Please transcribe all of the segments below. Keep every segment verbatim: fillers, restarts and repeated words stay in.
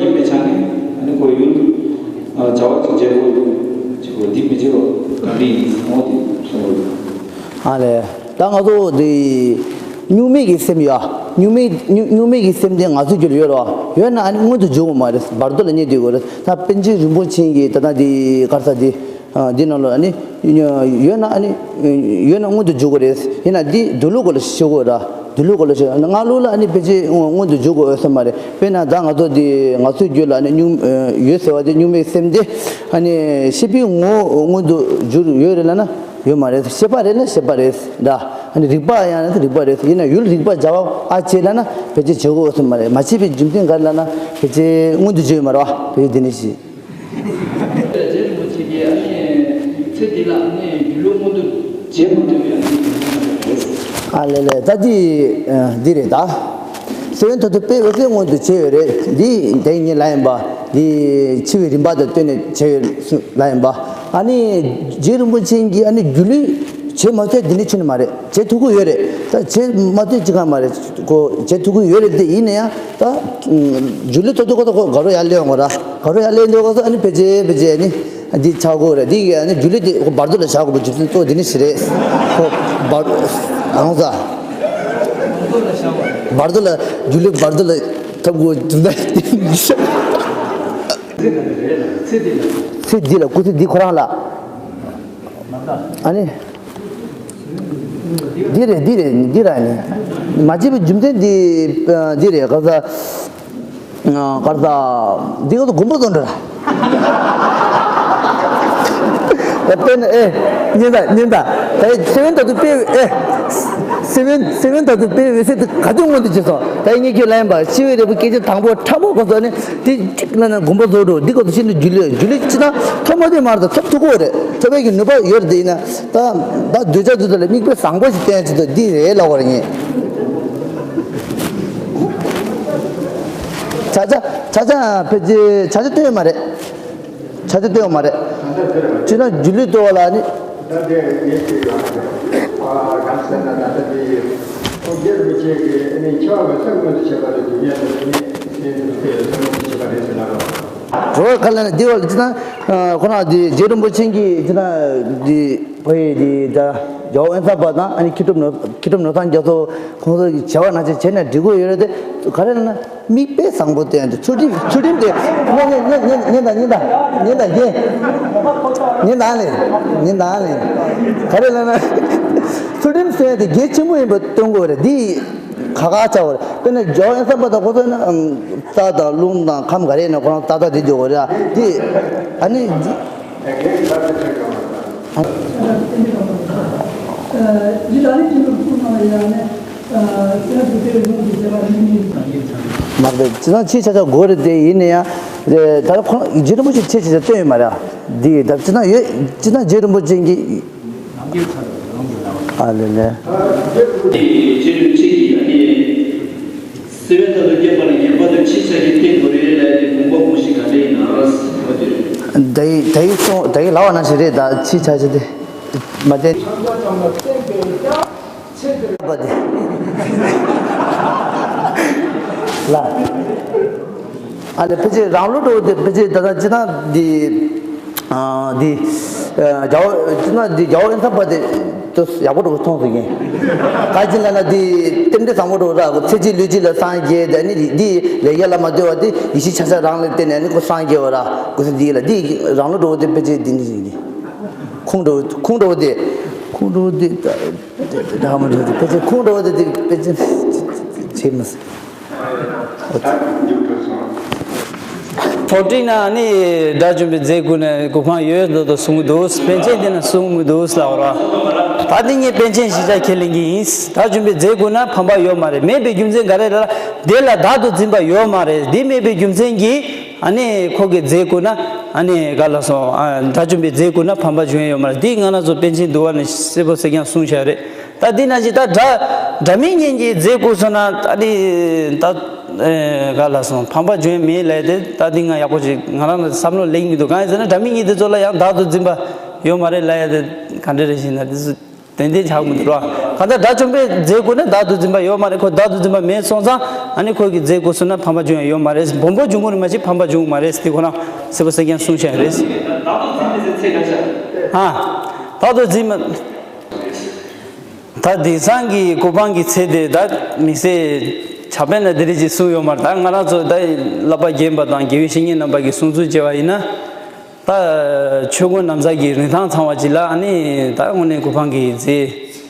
ཡིན་པའི་ཆ་ནས་ཨ་ནི་ཁོ་ཡུལ་བྱ་བ་ཅིག་བྱེད་དགོས་ཡོད་ཅིག་གོ་འདི་མི་བྱེད་རོགས་ག་འདྲ་ཡིན་ངོ་དེ་གསུང་དགོས། ཨ་ལས། ད་ང་ཚོ་འདི་གཉུག་མའི་གི་སེམས་ཡོད། གཉུག་མའི་གཉུག་གཉུག་མའི་གི་སེམས་དེ་ང་ཚོ་རྒྱུད་ལ་ཡོད་རོགས། ཡོད་ན་ཨ་ནི་མངོན་དུ་འགྱུར་དགོས་མ་རེད། བར་དོ་ལ་རྙེད་བསྡད་དགོས་རེད། ད་པཎ་ཆེན་རིན་པོ་ཆེ་གི་ད་ལྟ་འདི་ག་རེ་ཟེར་འདི། ཨ་འདི་ནང་ལ་ཨ་ནི་ཡོད་ན་ཨ་ནི་ཡོད་ན་མངོན་དུ་འགྱུར་དགོས་རེད། ཡིན་ན་འདི་འདུལ་ལུགས་སྐོར་ལ་ཤོད་དགོས་ར། འདུལ་ལུགས་སྐོར་ལ་ཤོད་ན་སྔགས་ལུགས་ལ་ཨ་ནི་ཕལ་ཆེར་མངོན་དུ་འགྱུར་དགོས་ཡོད་ས་མ་རེད། དཔེར་ན་ད་ང་ཚོ་འདི་ང་ཚོའི་རྒྱུད་ལ་ཨ་ནི་གཉུག་ཡོད་ཟེར་བ་དེ་གཉུག་མའི་སེམས་དེ་ཨ་ནི་ཤེས་པའི་ངོ་བོ་མངོན་དུ་འགྱུར་ཡོད་རེད་ལབ་ན་ཡོད་མ་རེད། ཤེས་པ་རེད་ལ་ཤེས་པ་རེད་འདྲ། ཨ་ནི་རིག་པ་ཡང་ན་རིག་པ་རེད། ཡིན་ན་ཡུལ་རིག་པ་བྱ་བ་ཨ་བྱེད་ལབ་ན་ཕལ་ཆེར་བྱེད་དགོས་ཡོད་ས་མ་རེད། མ་བྱེད་པའི་རྒྱུ་མཚན་ག་རེ་ལབ་ན་ཕལ་ཆེར་མངོན་དུ་འགྱུར་ཡོད་མ་རེད་བ། ཕལ་ཆེར་འདི་ནི་ཤེས། རྗེ་རིན་པོ་ཆེ་གིས་ཨ་ནི་ཚེ་འདི་ལ་ཨ་ནི་སྒྱུ་ལུས་མངོན་དུ་བྱེད་མ་ཐུབ་པའི་ཨ་ནི་དེ་ཡང་རེད། ཨ་ལེ་ལེ། ད་འདི་འདི་རེད་ད། སེ་བན་དྷ་ཏུ་དཔེ་འོད་གསལ་མངོན་དུ་བྱས་ཡོད་རེད། འདི་དེ་ངས་ལབ་ཡིན་པ། འདི་འཆི་བའི་རིམ་པ་དང་བསྟུན་ནས་བྱས་ཡོད་ལབ་ཡིན་པ། ཨ་ནི་རྗེ་རིན་པོ་ཆེ་གིས་ཨ་ནི་སྒྱུ་ལུས་བྱེད་མ་ཐུབ་འདི་ནི་ཆོས་ནི་མ་རེད། བྱེད་ཐུབ་ཀྱི་ཡོད་རེད། ད་བྱེད་མ་ཐུབ་ཅི་གང་མ་རེད། ཁོ་བྱེད་ཐུབ་ཀྱི་ཡོད་རེད་དེ་ཡིན་ན་ཡང་ད་སྒྱུ་ལུས་ཐོབ་ཐུབ་ཁོ་ད་ཁོ་དགའ་རོགས་ཡར་སླེབས་ཡོང་གོ་ར། དགའ་རོགས་ཡར་སླེབས་འདུག་གོ་ས་ཨ་ནི་ཕལ་ཆེར་ཕལ་ཆེར་ཨ་ནི་འདི་ཆགས་དགོས་རེད། འདི་གི་ཨ་ནི་སྒྱུ་ལུས་དེ་ཁོ་བར་དོ་ལ་བཞག་དགོས་པའི་རྒྱུ་མཚན་གཙོ་བོ་འདི་ནི་ཞིག་རེད། ཁོ་བར་ཨང་ས་བར་དོ་ལ་སྒྱུ་ལུས་བར་དོ་ལ་ཐོབ་དགོས་རྒྱུ་མཚན་ཚེ་འདི་ལ་སྐུ་ཚེ་འདི་ཁོ་རང་ལ་ཨ་ནི། འདི་རེད་འདི་རེད་འདི་ར་ནི། མ་བྱས་པའི་རྒྱུ་མཚན་འདི་འདི་རེད་ག་ས། ག་ས། འདི་ག་ས་དགོན་པ་བཟོ་འདྲ། ད་དཔེར་ན་ཨེ། ཉན་ད་ཉན་ད། ད་སེ་བན་དྷ་ཏུ་དཔེ་ཨེ། སེ་བན་སེ་བན་དྷ་ཏུ་དཔེ་འོད་གསལ་དུ་ག་དུས་མངོན་དུ་བྱེད་སོང་། ད་ངས་ཁྱོད་ལན་པ་ཤི་བའི་རེ་བ་སྐད་ཆ་དང་པོ་ཁྲ་མོ་ག་ས་ནི། དེ་གཅིག་ན་ན་དགོངས་པ་རྫོགས་འགྲོ། འདི་སྐབས་སུ་ཤིན་ཏུ་རྒྱུ་ལས་རྒྱུ་ལས་ཅི་ན་ཐོབ་མ་ཐོབ་མ་རེད། ཐོབ་ཐུབ་ཀྱི་རེད། ཐོབ་པའི་གི་ནུས་པ་ཡོད་རེད། དེ་ཡིན་ན་ད་ད་གདུལ་བྱ་ཚོ་ལ་མིག་དཔེ་བཟང་པོ་ཞིག་སྟོན་ཆེད་དུ་འདི་རེད་ལབ་པ་རེད་ངས། ཆ་ཆ་ཆ་ཆ་ཕལ་ཆེར་ཆ་ཆ་སྟོན་ཡོད་མ་རེད། ཆ་ཆ་སྟོན་ཡོད་མ་རེད། ཅི་ན་རྒྱུ་ལས་ལྟོས་པ་ལ་ནི། ད་དེ་ངས་ཅིག་ཡོད་ན་རེད། ཨ་རང་སེམས་ན་ད་ལྟ་དེ་ཡོད། ཁོང་རྒྱལ་བུ་ཆེ་གི་ཨ་ནི་འཆི་བ་གི་སེམས་མངོན་དུ་བྱེད་པ་དེ་སྒྲུབ་ཡས་དེ་ཨ་ནི་སེམས་དེ་སེམས་མངོན་དུ་བྱེད་པ་རེད་ཟེར་ན་རོ། རོ་ཁ་ལ་ནི་དེ་བ་ལ་ཅི་ན་ཁོ་ན་དེ་རྗེ་རིན་པོ་ཆེ་གི་ཅི་ན་དེ་བོད་ཡི་དེ་ད་རྒྱལ་བ་དབེན་ས་པ་དང་ཨ་ནི་མཁས་གྲུབ་ནོར་མཁས་གྲུབ་ནོར་བཟང་རྒྱ་མཚོ་ཁོང་ཚོ་གི་བྱ་བ་ན་ཅི་བྱས་ན་འགྲིག་གི་ཡོད་རེད་དེ་ག་རེ་ལ་ན། མིག་དཔེ་བཟང་པོ་སྟོན་དུས་ཚུལ་ཁྲིམས་ཚུལ་ཁྲིམས་དེ་ཉན་ཉན་ཉན་ཉན་ཉན་དང་ཉན་དང་ཉན་དང་ཉན་ཉན་དང་ལེ་ཉན་དང་ལེ། ག་རེ་ལབ་ན་ཚུལ་ཁྲིམས་སྟོན་དེ་གལ་ཆེན་པོ་ཡིན་པ་སྟོན་དགོས་རེད། འདི་ཁ་ཁ་ཆགས་པ་རེད། དཔེར་ན་ཇོ་ཨེན་སམ་པ་དང་ཁོ་ཚོ་ན་རྩྭ་དང་རླུང་དང་ཁམས་ག་རེ་ཡིན་ན་ཁོ་རང་ཏག་ཏག་དེ་འཇོག་དགོས་རེད། འདི་ཨ་ནི། མ་རེད། ཅི་ན་ཆེས་ཆ་ཆ་དགོས་རེད་དེ་ཡིན་ན་ཡང་། ད་ཁོང་རྗེ་རིན་པོ་ཆེ་ཆེས་ཆ་ཆ་སྟོན་ཡོད་མ་རེད། འདི་ད་ཅི་ན་ཡོད་ཅི་ན་རྗེ་རིན་པོ་ཆེ་གི། ཨ་ལེ་ལེ། རྗེ་རིན་པོ་ཆེ་གི་ཨ་ནི། སེ་བན་དྷ་ཏུ་བསྐྱེད་པ་ལ་ངེས་པར་དུ་ཕྱི་ཆ་གི་སྟེང་དུ་རེད་ལབ་དེ་དགོངས་པ་གོང་བཞིན་ག་འདྲ་ཡིན་ན་ཟེར་བ་དེ་རེད། ད་ཡི་ད་ཡི་སོང་ད་ཡི་ལབ་པ་ནང་བཞིན་རེད། ད་ཕྱི་ཆ་ཆ་དེ་མ་བསྟན། པ་དེ་ལ་ཨ་ལེ་ཕལ་ཆེར་རང་ལུགས་འགྲོ་དེ་ཕལ་ཆེར་ད་ལྟ་ཅི་ན་འདི། ཨ་འདི། རྒྱལ་བ་ཅི་ན་འདི་རྒྱལ་བ་དབེན་ས་པ་དེ་ཏོ་ཡག་པོ་འགྲོ་མཐོང་ཟིག་གིན། ག་ཅི་ལ་ན་འདི་རྟེན་འབྲེལ་བཟང་པོ་འགྲོ་ར་གོ་ཚེ་གཅིག་ལུས་གཅིག་ལ་སངས་རྒྱས་དེ་ནི་འདི་ལས་ཡ་ལ་མ་ལྟོས་པ་དེ་ཡེ་ཤེས་ཆ་ཆ་རང་ལ་བརྟེན་ནས་ནི་ཁོ་སངས་རྒྱས་བ་ར་གོ་ས་འདི་ལ་འདི་རང་ལུགས་འགྲོ་དེ་ཕལ་ཆེར་འདི་ནི་ཟིག་གིན། ཁུངས་འགྲོ་ཁུངས་འགྲོ་དེ་ཁུངས་འགྲོ་དེ་ད་ད་ཧ་མ་འགྲོ་དེ་ཕལ་ཆེར་ཁུངས་འགྲོ་དེ་དེ་ཕལ་ཆེར་བྱེད་མི་སྲིད། ཕོ་བྲིས་ན་ནི་དགྲ་བཅོམ་པའི་རྫས་བསྐུར་ན་གོ་འཕང་ཡོད་འདུག་ཏུ་གསུང་གི་འདུག་པཎ་ཆེན་དེ་ན་གསུང་གི་འདུག་ལབ་ར། ད་དེ་ངས་པཎ་ཆེན་ཞིག་ཆ་ཁས་ལེན་གྱི་ཡིན། དགྲ་བཅོམ་པའི་རྫས་བསྐུར་ན་ཕམ་པ་ཡོད་མ་རེད། མེད་པའི་རྒྱུ་མཚན་ག་རེ་རེད་ལ་དེ་ལ་བདག་ཏུ་འཛིན་པ་ཡོད་མ་རེད། དེ་མེད་པའི་རྒྱུ་མཚན་གྱིས་ཨ་ནི་ཁོ་གི་རྫས་བསྐུར་ན་ཨ་ནི་ག་ལ་སོང་ཨ་དགྲ་བཅོམ་པའི་རྫས་བསྐུར་ན་ཕམ་པ་འབྱུང་ཡ་ཡོད་མ་རེད། དེ་ང་རང་ཚོ་པཎ་ཆེན་འདུལ་བ་ནས་གསལ་པོ་གསལ་རྐྱང་གསུངས་བཞག་རེད། ད་འདི་ན་ཅི་ད་དགྲ་དགྲ་མི་གཉེན་གྱི་རྫས་བསྐུར་སོང་ན་ད་འདི་ད་ག་ལ་སོང་ཕམ་པ་འབྱུང་མེད་ལས་དེ་ད་འདི་ང་ཡག་པོ་ཅིག་ང་རང་ལ་བསམ་བློ་ལེགས་མི་འདུག་གང་ཡིན་ཟེར་ན་དགྲ་མི་གཉེན་དེ་ཚོ་ལ་ཡང་བདག་ཏུ་འཛིན་པ་ཡོད་མ་རེད་ལ་ཡ་དེ་ག་འདྲ་རེད་ཞེ་ན་དེ་ཚོ་ ཏན་ཏན་ཆགས་མི་འདུག་ར། གང་ལྟར་དགྲ་བཅོམ་པས་རྫས་བཀོད་ན་བདག་ཏུ་འཛིན་པ་ཡོད་མ་རེད། ཁོ་བདག་ཏུ་འཛིན་པ་མེད་སོང་ཙང་ཨ་ནི་ཁོ་གི་རྫས་བཀོད་སོང་ན་ཕམ་པ་འབྱུང་ཡ་ཡོད་མ་རེད། སྦོམ་པོ་འབྱུང་གི་རེད་མ་གཞི་ཕམ་པ་འབྱུང་གི་མ་རེད། དེ་ཁོ་རང་སེ་པོ་སེ་རྒྱན་གསུངས་བཞག་རེད། ཨ། བདག་ཏུ་འཛིན་མ། ད་དེང་སང་གི་གོ་འཕང་གི་ཚད་དེ་ད་དམིགས་བསལ་ཕྱག་དཔེ་ན་དེ་རིགས་ཅིག་གསུངས་ཡོད་མ་རེད། ད་ང་རང་ཚོ་ད་བསླབ་པ་རྒན་པ་དང་དགེ་བའི་བཤེས་གཉེན་རྣམ་པ་གི་གསུང་ཚུལ་བྱས་པ་ཡིན་ན། ད་ཆོས་གོས་ན་བཟའ་གི་རིན་ཐང་ཚང་བ་ཅིག་ལ་ཨ་ནི་ད་དངོས་གནས་གོ་འཕང་གི་རྫས་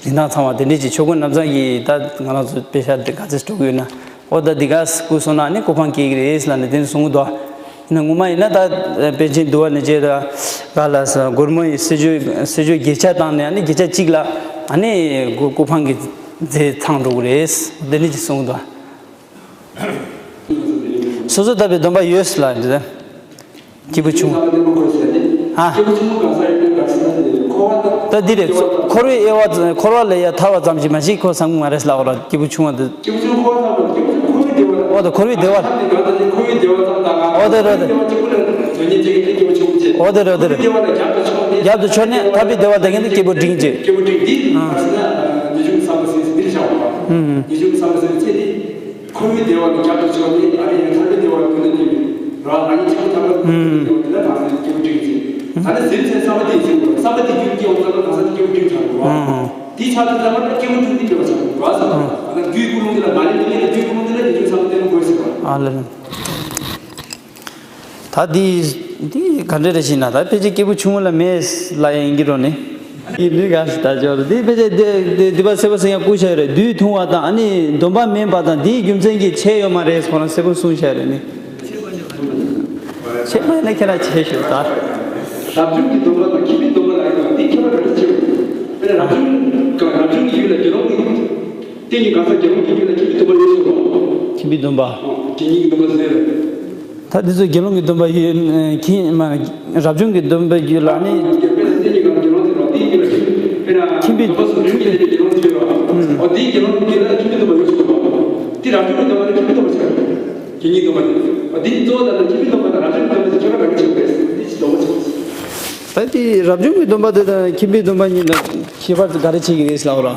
རིན་ཐང་ཚང་བ་དེ་འདྲས་ཅིག་ཆོས་གོས་ན་བཟའ་གི་ད་ང་རང་ཚོ་དཔེ་ཆ་དེ་ག་ཚོད་སྤྲོད་གི་ཡོད་ན། ཨོ་ད་འདི་ག་བཀོལ་སོང་ན་ཨ་ནི་གོ་འཕང་སྐྱེ་གི་རེད་ལབ་ནས་དེ་ནས་གསུང་གི་འདུག་ཡིན་ན་ངོ་མ་ཡིན་ན་ད་པཎ་ཆེན་འདུལ་བ་ནས་བྱས་ད་ག་ལ་ས་སྒོར་མོ་ཡི་སྲིད་ཇུས་སྲིད་ཇུས་བརྒྱ་ཆ་བཏང་ནས་ཨ་ནི་བརྒྱ་ཆ་གཅིག་ལ་ཨ་ནི་གོ་གོ་འཕང་གི་རྫས་ཚང་འགྲོ་གི་རེད། དེ་འདྲས་ཅིག་གསུང་གི་འདུག་སོ་སོ་ལྟ་བུའི་སྡོམ་པ་ཡོད་ལ་འདི་ལྟར་སྐྱེས་བུ་ཆུང་། ཨ། ད་འདི་རེད། འཁོར་བའི་དབྱེ་བ་འཁོར་བ་ལས་ཡ་ཐར་བ་ཙམ་གྱིས་མ་གཞི་ཁོ་བཟང་པོ་མ་རེད་ལབ་ར། སྐྱེས་བུ་ཆུང་བ་འདི། འོ་ད་འཁོར་བའི་བདེ་བ། འོ་ད་རེད་རེད། འོ་ད་རེད་རེད། རྒྱབ་ཏུ་ཕྱོགས་ནས་ཐར་པའི་བདེ་བ་དེ་ག་ནི་སྐྱེས་བུ་འབྲིང་བྱེད། ཨ། འཁོར་བའི་བདེ་བ་ནི་རྒྱབ་ཏུ་ཕྱོགས་ཏེ་ཨ་རེ་ཡང་ཐར་པའི་བདེ་བ་ཀུན་ཏུ་བསྟན་པའི་རང་རང་ཉིད་གཅིག་པུ་ཐར་པ་ཀུན་ཏུ་བསྟན་པའི་དེ་ལ་གང་ཟག་སྐྱེས་བུ་འབྲིང་ཟེར། ད་ནི་ཟེར་ཚེ་བསམ་པ་དེ་ཟེར་བ་བསམ་པ་དེ་རྒྱུན་སྐྱེ་བ་ཙམ་ལ་གང་ཟག་སྐྱེས་བུ་འབྲིང་ཆགས་འགྲོ་བ། དེ་ཆགས་དུས་ཙམ་པ་ལ་སྐྱེས་བུ་འབྲིང་དེ་སྐྱེ་བ་ཆགས་འགྲོ་བ་ཟེར་བ། ད་ནི་རྒྱུའི་ཀུན་སློང་དེ་ལ་མ་ལུས་པའི་གནས་ལ་རྒྱུའི་ཀུན་སློང་དེ་ལ་རྒྱུ་མཚན་བསམ་པ་བསྟེན་དགོས་ཟེར་བ། ཨ་ལ་ལ། ད་འདི་འདི་ག་འདྲ་རེ་ཞིག་ན་ད་ཕལ་ཆེར་སྐྱེས་བུ་ཆུང་ངུ་ལ་མེད་ལ་ཡིན་གྱི་རོ་ནི། འདི་མི་ག་ཞིག་ད་ཅོར་འདི་ཕལ་ཆེར་འདི་འདི་འདི་པ་སེ་པོ་སེ་ཡང་བསྐུལ་བྱ་ཡོད་རེད། བདུད་ཐུང་བ་དང་ཨ་ནི་སྡོམ་པ་མིན་པ་དང་འདིའི་རྒྱུ་མཚན་གྱིས་ཆད་ཡོད་མ་རེད་ཁོ་རང་སེ་པོ་གསུངས་བྱ་ཡོད་རེད་ནི། ཆད་མ་ཡིན་ན་ཁྱེད་རང་ཆད་ཞུ་ད། རབ་བྱུང་གི་སྡོམ་པ་དང་ཁྱིམ་པའི་སྡོམ་པ་ལ་ཡོད་པ་འདི་ཁྱད་པར་ག་རེ་ཆེ་བ། དཔེར་ན་རབ་བྱུང་གི་རབ་བྱུང་གི་ཡུལ་ལ་དགེ་སློང་གི་རྟེན་གྱི་གང་ཟག་དགེ་སློང་གི་ཡུལ་ལ་ཁྱིམ་པའི་སྡོམ་པ་ཡོད་ཟེར་བ། ཁྱིམ་པའི་སྡོམ་པ། དགེ་བསྙེན་གྱི་སྡོམ་པ་ཟེར། ད་འདི་ཚོ་དགེ་སློང་གི་སྡོམ་པ་ཡོད། ཁྱིམ་མ་རབ་བྱུང་གི་སྡོམ་པའི་རྒྱུད་ལ་ནི། ཁྱིམ་པའི་ཁྱིམ་པའི། ད་དེ་རབ་བྱུང་གི་སྡོམ་པ་དང་ཁྱིམ་པའི་སྡོམ་པ་དེ་དང་ཁྱིམ་པའི་སྡོམ་པ་གཉིས་ལ་ཁྱད་པར་ག་རེ་བྱེད་ཀྱི་རེད་ལབ་ར།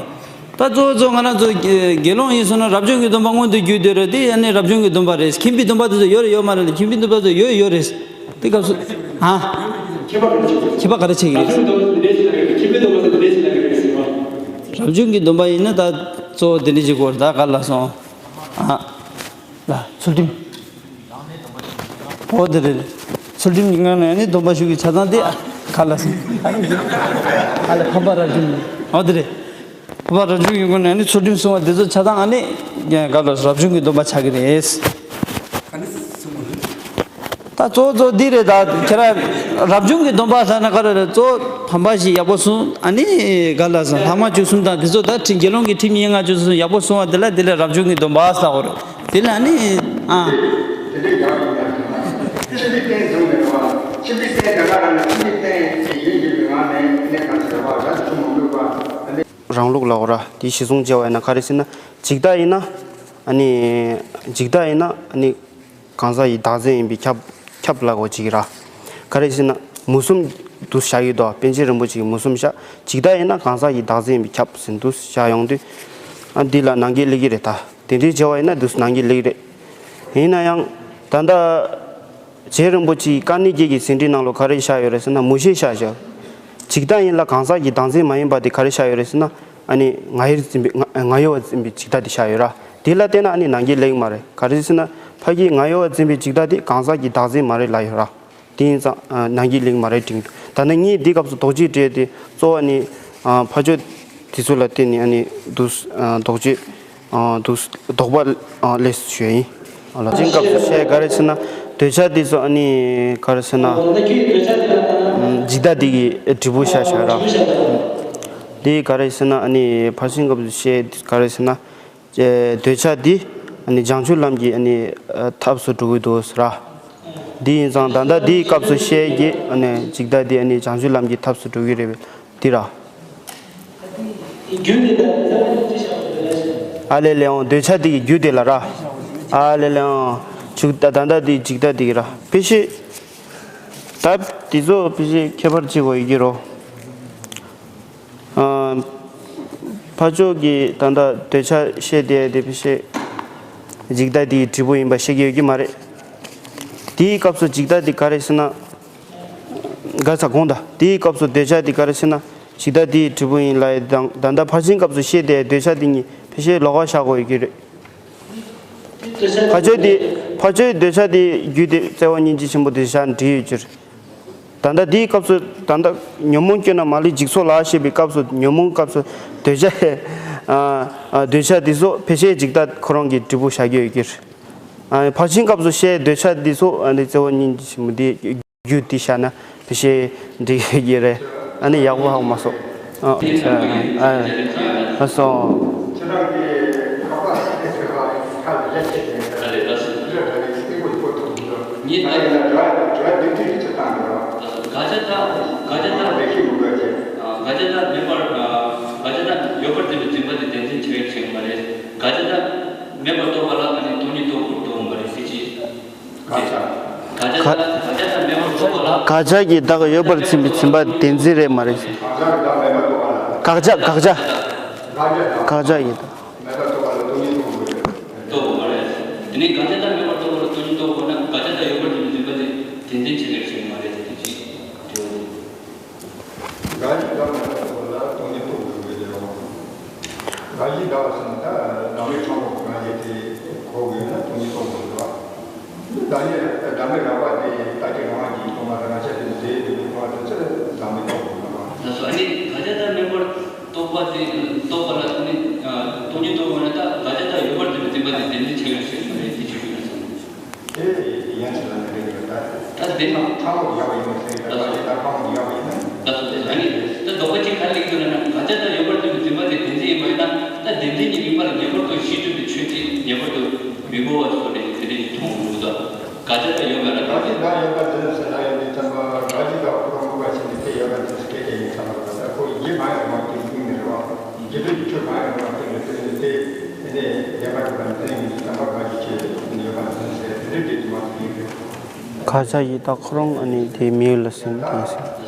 ད་གཙོ་བོ་གཙོ་ང་རང་ཚོ་དགེ་དགེ་སློང་ཡིན་སོང་ན་རབ་བྱུང་གི་སྡོམ་པ་མངོན་དུ་གྱུར་དེ་རེད། དེ་ཡང་ནི་རབ་བྱུང་གི་སྡོམ་པ་རེད། ཁྱིམ་པའི་སྡོམ་པ་དེ་ཚོ་ཡོད་རེད་ཡོད་མ་རེད་ལ། ཁྱིམ་པའི་སྡོམ་པ་དེ་ཚོ་ཡོད་ཡོད་རེད། དེ་སྐབས་སུ། ཨ། ཁྱད་པར་ག་རེ་བྱེད་ཀྱི་རེད། རབ་བྱུང་གི་སྡོམ་པ་ཡིན་ན་ད་གཙོ་བོ་དེ་འདྲ་ཞིག་གོ་རེད། ད་ག་ལ་སོང་། ཨ། ལ་ཚུལ་ཁྲིམས། འོ་དེ་རེད། ཚུལ་ཁྲིམས་ཀྱི་ངང་ནས་ནི་སྡོམ་པ་ཞུ་གི་ཆ་ཚང་དེ་ག་ལ་སོང་། ཨ་ལ་ཕམ་པ་རབ་བྱུང་། འོ་དེ་རེད། བ་རབ་བྱུང་གི་སྒོ་ནས་ནི་ཚུལ་ཁྲིམས་སྲུང་བ་འདི་ཚོ་ཆ་ཚང་ཨ་ནི་ག་ལ་རབ་བྱུང་གི་སྡོམ་པ་ཆགས་ཀྱི་རེད། ད་གཙོ་བོ་གཙོ་བོ་འདི་རེད། ད་ཁྱེད་རང་རབ་བྱུང་གི་སྡོམ་པ་ཟེར་ན་ག་རེ་རེད། གཙོ་བོ་དམ་པ་ཞིག་ཡག་པོ་སྲུང་ཨ་ནི་ག་ལ་ཟེར་ལྷག་མ་བཅུ་གསུམ་དང་འདི་ཚོ་ད་ཁྲིམས་དགེ་སློང་གི་ཁྲིམས་ཉེར་ལྔ་བཅུ་གསུམ་ཡག་པོ་སྲུང་བ་འདི་ལ་འདི་ལ་རབ་བྱུང་གི་སྡོམ་པ་ཟེར་གོ་རེད། འདི་ལ་ནི་ཨ། དེ་འདྲའི་ཡག་ཡོད་ཡག་ཡོད་ན། ཁྱིམ་པའི་རྟེན་བཟུང་མེད་པ། ཁྱིམ་པའི་རྟེན་དེ་ག་རང་ནས་ཁྱིམ་པའི་རྟེན་གྱི་ཡུལ་ཡིན་པའི་ངང་ནས་གནས་དང་བྱ་བ་རབ་ཏུ་མ་ལུས་པ། རང་ལུགས་ལ་འོ་ར་དེ་གཞི་བཟུང་བྱས་པ་ཡིན་ན་ག་རེ་ཟེར་ན། འཇིག་ལྟ་ཡིན་ན་ཨ་ནི། འཇིག་ལྟ་ཡིན་ན་ཨ་ནི། གང་ཟག་གི་བདག་འཛིན་ཡིན་པས་ཁྱབ་ཁྱབ་ལ་གོ་ཅིག་ར། ག་རེ་ཟེར་ན་མུ་གསུམ་དུ་བཞག་ཡོད་དོ། པཎ་ཆེན་རིན་པོ་ཆེ་གིས་མུ་གསུམ་བཞག་འཇིག་ལྟ་ཡིན་ན་གང་ཟག་གི་བདག་འཛིན་ཡིན་པས་ཁྱབ་ཟིན་དུ་བཞག་ཡོང་དུས། ཨ་འདི་ལ་ནང་འགལ་སླེབས་ཀྱི་རེད་ད། དེ་འདྲའི་བྱ་བ་ཡིན་ན་འདུག་ནང་གི་ལེགས་རེད། ཡིན་ན་ཡང་ད་ལྟ་རྗེ་རིན་པོ་ཆེའི་དཀའ་གནད་བརྒྱད་ཀྱི་ཟིན་བྲིས་ནང་ལོ་ག་རེ་བཞག་ཡོད་རེད་ཟེར་ན་མུ་བཞི་བཞག་བཞག་འཇིག་ལྟ་ཡིན་ལ་གང་ཟག་གི་བདག་འཛིན་མ་ཡིན་པ་དེ་ག་རེ་བཞག་ཡོད་རེད་ཟེར་ན་ཨ་ནི་ང་ཡིར་འཛིན་པའི་ང་ང་གཡོ་བ་འཛིན་པའི་འཇིག་ལྟ་དེ་བཞག་ཡོད་ར། དེ་ལ་བལྟས་ན་ཨ་ནི་ནང་གི་ལེགས་མ་རེད། ག་རེ་ཟེར་ན་ཕ་གི་ང་གཡོ་བ་འཛིན་པའི་འཇིག་ལྟ་དེ་གང་ཟག་གི་བདག་འཛིན་མ་རེད་ལ་ཡོད་ར། དེ་ཡིན་ཙང་ནང་གི་ལེགས་མ་རེད་དྲན་གྱི་འདུག་ད་ནི་ངས་འདི་སྐབས་སུ་དོགས་གཅོད་བྲིས་ཏེ་གཙོ་བོ་ནི་ཕ་ཆོས་དེ་ཚོ་ལ་བརྟེན་ནས་ཨ་ནི་འདུག་དོགས་གཅོད། ཨ་འདུག་དོགས་པ་ཨ་སླེབས་སུ་ཞུ་ཡིན། ཨ་ལ་ཅིང་སྐབས་སུ་བཤད་ག་རེ་ཟེར་ན་འདོད་ཆགས་འདི་ཚོ་ཨ་ནི་ག་རེ་ཟེར་ན་འཇིག་ལྟ་འདི་གི་འབྲས་བུ་ཤ་ཤ་ར། འདི་ག་རེ་ཟེར་ན་ཨ་ནི་ཕར་ཕྱིན་སྐབས་སུ་བཤད་ག་རེ་ཟེར་ན་འདོད་ཆགས་འདི་ཨ་ནི་བྱང་ཆུབ་ལམ་གྱི་ཨ་ནི་ཐབས་སུ་འགྲོ་གི་འདུག་ཟེར་ར། འདི་ཡིན་ཙང་ད་ལྟ་འདིའི་སྐབས་སུ་བཤད་ཀྱི་ཨ་ནི་འཇིག་ལྟ་འདི་ཨ་ནི་བྱང་ཆུབ་ལམ་གྱི་ཐབས་སུ་འགྲོ་གི་རེད་པས། འདི་ར། ཨ་ལེ་ལེའང་འདོད་ཆགས་འདི་གི་རྒྱུ་དེ་ལ་ར། ཨ་ལེ་ལེའང་འཇིག་ད་ད་ལྟ་འདི་འཇིག་ལྟ་འདི་གི་ར། ཕི་ཤི། ད་འདི་ཚོ་ཕི་ཤི་ཁྱད་པར་ཅིག་གོ་ཡི་གི་རོ། ཨ། ཕར་ཕྱོགས་ཀྱི་ད་ལྟ་འདོད་ཆགས་བཤད་དེ་དེ་ཕལ་ཆེར་འཇིག་ལྟ་དེའི་འབྲས་བུ་ཡིན་པ་ཤེས་ཀྱི་ཡོད་ཀྱི་མ་རེད། དེའི་སྐབས་སུ་འཇིག་ལྟ་དེ་ག་རེ་ཟེར་ན། ག་ས་གོང་དང་དེའི་སྐབས་སུ་འདོད་ཆགས་དེ་ག་རེ་ཟེར་ན། འཇིག་ལྟ་དེའི་འབྲས་བུ་ཡིན་ལ་ཡི་དང་ད་ལྟ་ཕར་ཕྱིན་སྐབས་སུ་བཤད་དེ་འདོད་ཆགས་དེ་གཉིས་ཕལ་ཆེར་ལོགས་ཀ་བཞག་དགོས་ཡོད་ཀྱི་རེད། ཕར་ཕྱོགས་དེ་ཕར་ཕྱོགས་འདོད་ཆགས་དེ་རྒྱུ་དེ་བརྩེ་བ་སྙིང་རྗེ་ཆེན་པོ་འདོད་ཆགས་འདྲེས་ཡོད་ཀྱི་རེད། ད་ལྟ་དེའི་སྐབས་སུ་ད་ལྟ་ཉོན་མོངས་སྐྱོན་རྣམས་མ་ལུས་འཇིག་ཚོགས་ལ་ཞེས་པའི་སྐབས་སུ་ཉོན་མོངས་སྐབས་སུ་འདོད་ཆགས་ཨ་ཨ་འདོད་ཆགས་དེ་ཚོ་ཕལ་ཆེར་འཇིག་ལྟ་ཁོ་རང་གི་འབྲས་བུ་བཞག་གི་ཡོད་ཀྱི་རེད། ཨ་ཕར་ཕྱིན་སྐབས་སུ་བཤད་འདོད་ཆགས་འདི་ཚོ་ཨ་ནི་བརྩེ་བ་སྙིང་རྗེ་ཆེན་པོ་འདི་རྒྱུ་འདི་བཞག་ན་ཕལ་ཆེར་འགྲིག་གི་རེད། ཨ་ནི་ཡག་པོ་ཧ་གོ་མ་སོང་། ཨ་ཨ་ཨ་སོང་། དགག་བྱ་དགག་བྱ་དང་མེད་པར་རྟོགས་པ་ལ་ཨ་ནི་སྟོང་ཉིད་རྟོགས་པར་རྟོགས་པ་མ་རེད་ཟེར་གྱི། དགག་བྱ། དགག་བྱ་དང་དགག་བྱ་དང་མེད་པར་རྟོགས་པ་ལ། དགག་བྱ་གི་བདག་ཡོད་པར་འཛིན་པའི་འཛིན་པ་བདེན་འཛིན་རེད་མ་རེད། དགག་བྱ་དགག་བྱ། དགག་བྱ་གི་བདག་རྟོགས་པ་མ་རེད། དེ་ནས་དགག་བྱ་དང་མེད་པར་རྟོགས་པ་ལ་སྟོང་ཉིད་རྟོགས་དགོས་ན་དགག་བྱ་དང་ཡོད་པར་འཛིན་པའི་འཛིན་པ་དེ་བདེན་འཛིན་བྱེད་པའི་ཕྱིར་མ་རེད་ཟེར་གྱི། དགག་བྱ་དང་མེད་པར་རྟོགས་པ་ལ་སྟོང་ཉིད་རྟོགས་དགོས་པའི་རེད་བ། དགག་བྱའི་དགག་པ་ཟེར་ན་ད་བདག་མེད་ཕྲ་མོ་གི་རང་བཞིན་དེ་གོ་དགོས་ན་སྟོང་ཉིད་རྟོགས་དགོས་རེད་བ། བདག་ཉིད་བདག་མེད་རང་བ་དེ་རྟག་གཅིག་རང་བཞིན་གྱིས་སྟོང་པ་རང་ཆ་དེ་རྫས་ཡོད་པའི་སྟོང་པ་དེ་ཚོ་ལ་བདག་མེད་རྟོགས་དགོས་རེད་བ། ལགས་སོ། ཨ་ནི་དགག་བྱ་དང་མེད་པར་རྟོགས་པ་དེ་རྟོགས་པ་ལ་ཨ་ནི་སྟོང་ཉིད་རྟོགས་དགོས་ན་ད་དགག་བྱ་དང་ཡོད་པར་འཛིན་པའི་འཛིན་པ་དེ་བདེན་འཛིན་བྱེད་པའི་ཕྱིར་མ་རེད་དེ་ཆོས་ཅན་ལ་ཟེར། དེ་ཡན་ཆད་ལ་ནི་རེད་ཀྱི་རེད་ད། ད་དེ་ཕྲ་མོ་ཡག་པ་ཡིན་ན་ཟེར་ད་ལྟ་ཕྲ་མོ་ཡག་པ་ཡིན་ན། ད་སོ་དེ་ཨ་ནི་ད་དོགས་པ་གཅིག་ག་རེ་སླེབས་འདུག་ལབ་ན་དགག་བྱ་དང་ཡོད་པར་འཛིན་པའི་འཛིན་པ་དེ་བདེན་འཛིན་ཡིན་པ་ཡིན་ན་ད་བདེན་འཛིན་གྱི་དམིགས་པ་ལ་ངེས་པར་དུ་གཞི་གྲུབ་པའི་ཆོས་དེ་ངེས་པར་དུ་མི་གོ་བ་བཟོ་རེད་དེ་འདྲ་ཞིག་མཐོང་འདུག་ད་དགག་བྱ་དང་ཡོད་པ་ལ་དགག་བྱ་དང་ཡོད་པར་འཛིན་ཟེར་ན་ཡོད་དུས་ཙམ་པ་དགག་བྱའི་དགག་ཁོ་རང་དམིགས་པ་བྱས་ནས་དེ་ཡོད་པར་འཛིན་ཟེར་སྐད་ཆ་ཡིན་ཙམ་པ་ལ་ད་ཁོ་ཡིད་མ་ཡོད་མ་དེ་དམིགས་ནས་རེད་བ། རྒྱུ་དུས་ཀྱི་ཆོས་གང་ཡང་མ་སྟེང་ནས་དེ་ནི་དེ་དེ་ནས་བདེན་པར་གྲུབ་པ་ནི་དེ་ནི་བསམ་པ་གང་ཞིག་ཆོས་ནི་ཡོད་པ་འཛིན་ཟེར་དེ་འདྲའི་དེ་དུ་མ་དེ་ཡིན་པས། དགག་བྱ་ཡི་དག་ཁོ་རང་ཨ་ནི་དེ་མི་ཡུལ་ལ་ཟིན་དེ་ཟིན།